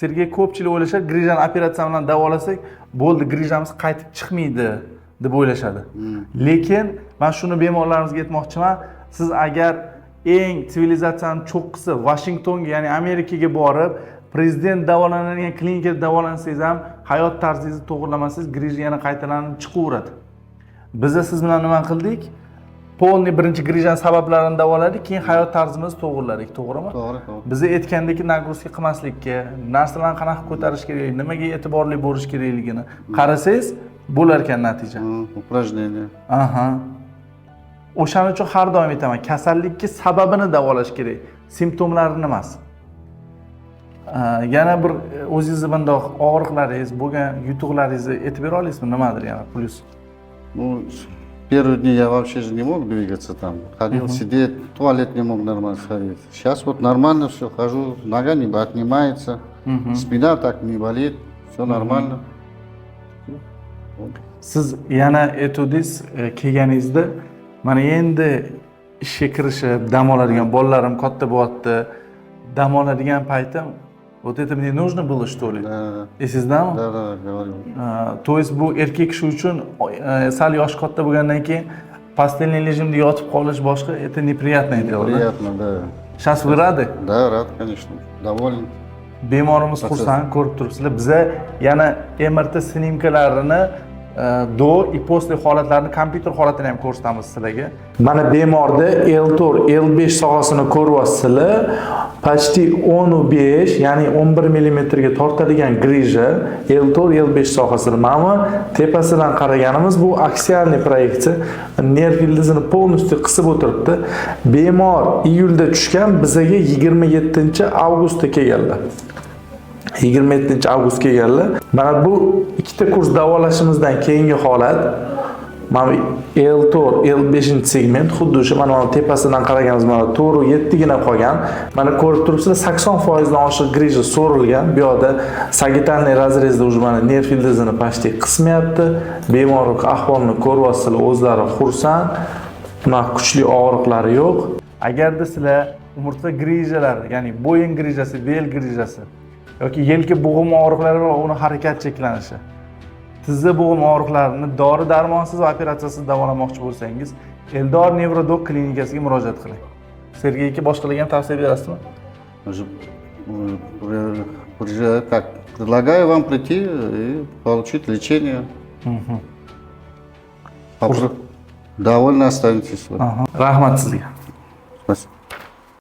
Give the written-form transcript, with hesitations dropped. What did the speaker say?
Sergey, ko'pchilik o'ylashadi, grijani operatsiya bilan davolasak bo'ldi, grijamiz qaytib chiqmaydi deb o'ylashadi. Lekin man shuni bemorlarimizga aytmoqchiman: siz agar eng sivilizatsiyani cho'qqisi Vashingtonga, ya'ni Amerikaga borib, prezident davolanadigan klinikada davolansangiz ham, hayot tarzingizni to'g'irlamasangiz, grija yana qaytalanib chiqaveradi. Biza siz bilan nima qildik? Полный birinchi grijani sabablarini davoladik, keyin hayot tarzimizni to'g'irladik, to'g'rimi? To'g'ri. Biza aytgandek, нагрузка qilmaslikka, narsalarni qanaqa ko'tarish kerak, nimaga e'tiborli bo'lish kerakligini qarasangiz bo'lar ekan natija. Упражнение. Aha, o'shaning uchun har doim aytaman, kasallikni sababini davolash kerak, simptomlarini emas. Yana bir o'zingizni bundoq og'riqlaringiz bo'lgan, yutuqlaringizni aytib bera olasizmi, nimadir yana plyus? Ну, первые дни я вообще же не мог двигаться там. Ходил, сидеть, в туалет не мог нормально сходить. Сейчас вот нормально все, хожу, нога не отнимается, спина так не болит, все нормально. Siz yana aytuvdingiz, kelganingizda, mana endi ishga kirishib dam oladigan, bolalarim katta bo'lyapti, dam oladigan paytim, вот это мне нужно было, что ли? Да. Esingizdami? Да, говорил. То есть bu erkak kishi uchun sal yoshi katta bo'lgandan keyin постельный rejimda yotib qolish boshqa, это неприятное дело, да? Приятно, да. Сейчас вы рады? Да, рад, конечно. Доволен. Bemorimiz xursand, ko'rib turibsizlar. Biza yana МРТ снимка larini до и после holatlarini, kompyuter holatini ham ko'rsatamiz sizlarga. Mana bemorda L4 L5 sohasini ko'ryapsizlar, почти 15, ya'ni 11 millimetrga tortadigan grija L4 L5 sohasida. Mana bu tepasidan qaraganimiz, bu аксиальный proyeksiya, nerv ildizini полностью qisib o'tiribdi. Bemor iyulda tushgan, bizaga 27 avgustda kelganlar, 27 avgust kelganlar. Mana bu ikkita kurs davolashimizdan keyingi holat. Mana bu L4, L5 segment xuddi o'sha mana tepasidan qaraganimiz, mana 4 7 gina qolgan. Mana ko'rib turibsizlar, 80% dan oshiq grija so'rilgan. Bu yoqda сагиттальный разрез da уже mana nerv ildizini почти qismayapti. Bemor ahvolini ko'ryapsizlar, o'zlari xursand. Bunaqa kuchli og'riqlari yo'q. Agarda sizlar umurtqa grijalari, ya'ni bo'yin grijasi, bel grijasi yoki yelka bo'g'im og'riqlari va uni harakat cheklanishi, tizza bo'g'im og'riqlarini dori darmonsiz va operatsiyasiz davolamoqchi bo'lsangiz, Eldor Nevrodok klinikasiga murojaat qiling. Sergey aka, boshqalarga ham tavsiya berasizmi? Уже, как, предлагаю вам прийти и получить лечение. Довольны останетесь. Aha. Rahmat sizga. Спасибо.